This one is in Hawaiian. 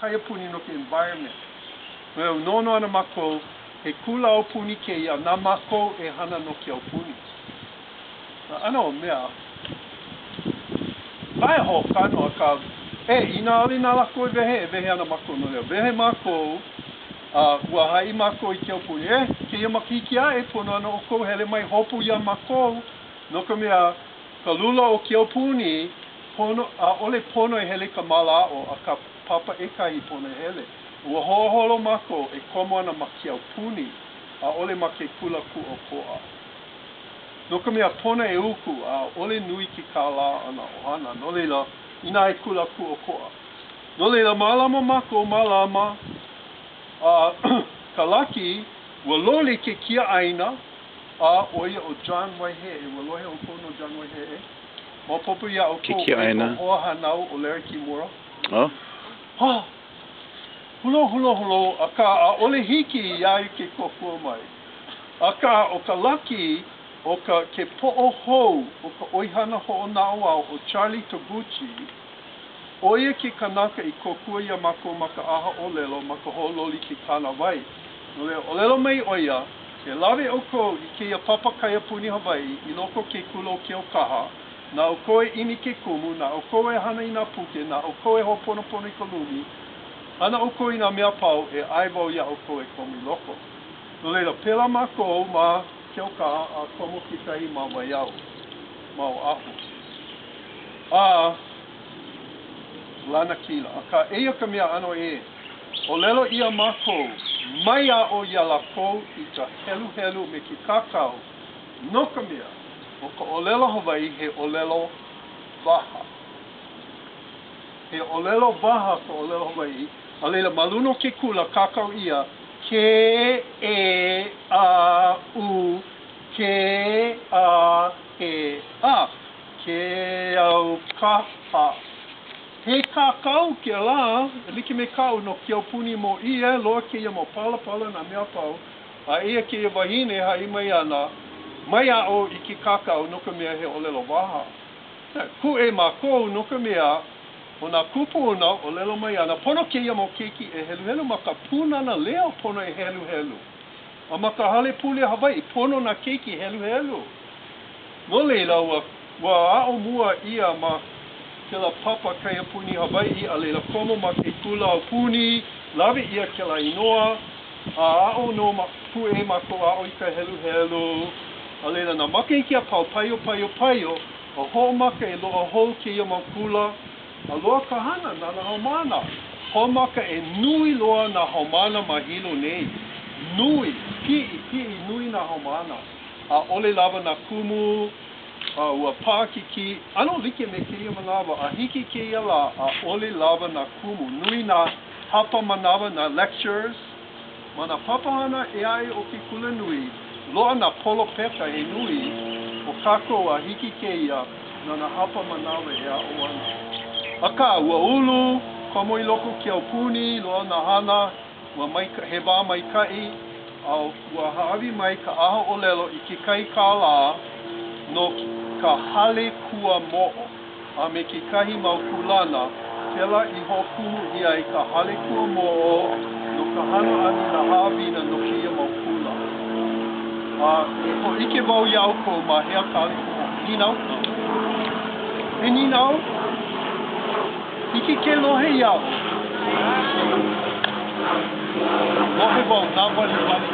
Kaiapuni no ke environment. E noʻonoʻo ana mākou, he kula aupuni kēia, na mākou e hana no ke aupuni. ʻAno mea, ʻae hoʻokano, akā, e, inā ʻaʻole na lākou e wehe, e wehe ana mākou no laila. Wehe mākou, a ua haʻi mākou i ke aupuni, e, kēia makahiki aʻe, pono ana ʻoukou hele mai hopu iā mākou, no ka mea, ka lula o ke aupuni, pono, ʻaʻole pono e hele i ka māla aʻo, a ka papa ʻekahi pono e hele. Ua hoʻoholo mākou e komo ana ma ke aupuni, ʻaʻole ma ke kula kūʻokoʻa. No ka mea, pono e uku, a ʻaʻole nui ke kālā a nā ʻohana. No laila, inā he kula kūʻokoʻa. No laila, mālama mākou, mālama, a ka laki, ua loli ke kiaʻāina, a ʻo ia ʻo John Waiheʻe. Ua lohe ʻoukou no John Waiheʻe? Maopopo iā Ke ʻoukou, ʻo ia kiaʻāina. ka hoahānau o Larry Kimura? Oh. Ha! Holo, holo, holo, akā ʻaʻole hiki iā ia ke kōkua mai. Akā, ʻo ka laki, ʻo ka ke poʻo hou o ka ʻOihana Hoʻonaʻauao ʻo Charlie Toguchi, ʻo ia ke kanaka i kōkua iā mākou ma ka ʻaha ʻōlelo ma ka hoʻololi ke kānāwai. No laila, ʻōlelo mai ʻo ia, E lawe ʻoukou i kēia papa kaiapuni Hawaiʻi i loko o ke kula o Keaukaha, na ʻoukou e ʻimi ke kumu, na ʻoukou e hana i nā puke, na ʻoukou e hoʻoponopono i ka lumi, hana ʻoukou i nā mea a pau, e ʻae wau iā ʻoukou e komo i loko. No laila, pēlā mākou ma Keaukaha a komo kekahi ma Waiau, ma Oʻahu. A lanakila. Akā, eia ka mea ʻano ʻē. ʻŌlelo ʻia mākou, mai aʻo iā lākou i ka heluhelu me ke kākau, no ka mea, ʻo ka ʻōlelo Hawaiʻi he ʻōlelo waha. He ʻōlelo waha ka ʻōlelo Hawaiʻi, A laila, ma luna o ke kula, kākau ʻia, K E A U K A H A, Keaukaha. He kākau kēlā, e like me kaʻu no ke aupuni mōʻī, e loa kēia mau palapala, nā mea a pau, a eia kēia wahine e haʻi mai ana, mai aʻo i ke kākau no ka mea he ʻōlelo waha. Kūʻē mākou no ka mea, ʻO nā kūpuna, ʻōlelo mai ana, pono kēia mau keiki e heluhelu ma ka Pūnana Leo, pono e heluhelu. A ma ka hale pule Hawaiʻi, pono nā keiki e heluhelu. No laila, ua, ua aʻo mua ʻia ma kēlā papa kaiapuni Hawaiʻi, a laila komo ma ke kula aupuni, lawe ʻia kēlā inoa, a aʻo nō ma, kūʻē mākou aʻo i ka heluhelu. A laila, nā makahiki a pau, paio, paio, paio, A hoʻomaka e loaʻa hou kēia mau kula, a loa ka hana na nā haumāna. Hoʻomaka e nui loa nā haumāna ma Hilo nei. Nui, piʻi, piʻi nui nā haumāna. ʻAʻole lawa nā kumu, a ua paʻakikī, ʻano like me kēia manawa, a hiki i kēia lā, ʻaʻole lawa nā kumu. Nui nā hapa manawa, nā lectures, Ma nā papahana ʻē aʻe o ke kulanui, loaʻa nā polopeka he nui o kākou a hiki kēia na nā hapa manawa e aʻo ana. Akā, ua ulu, komo i loko o ke aupuni, loaʻa nā hana, ua maika, he wā maikaʻi, a ua hāʻawi mai ka ʻaha ʻōlelo i kekahi kālā no ka hale kuamoʻo. a me kekahi mau kūlana, pēlā i hoʻokumu ʻia ai ka Hale Kuamoʻo no ka hana ʻana i nā haʻawina no kēia mau kula. A e hōʻike wau iā ʻoukou ma hea ka Hale Kuamoʻo. Nīnau? He nīnau? Hiki ke lohe iaʻu? Lohe wau, nāwaliwali.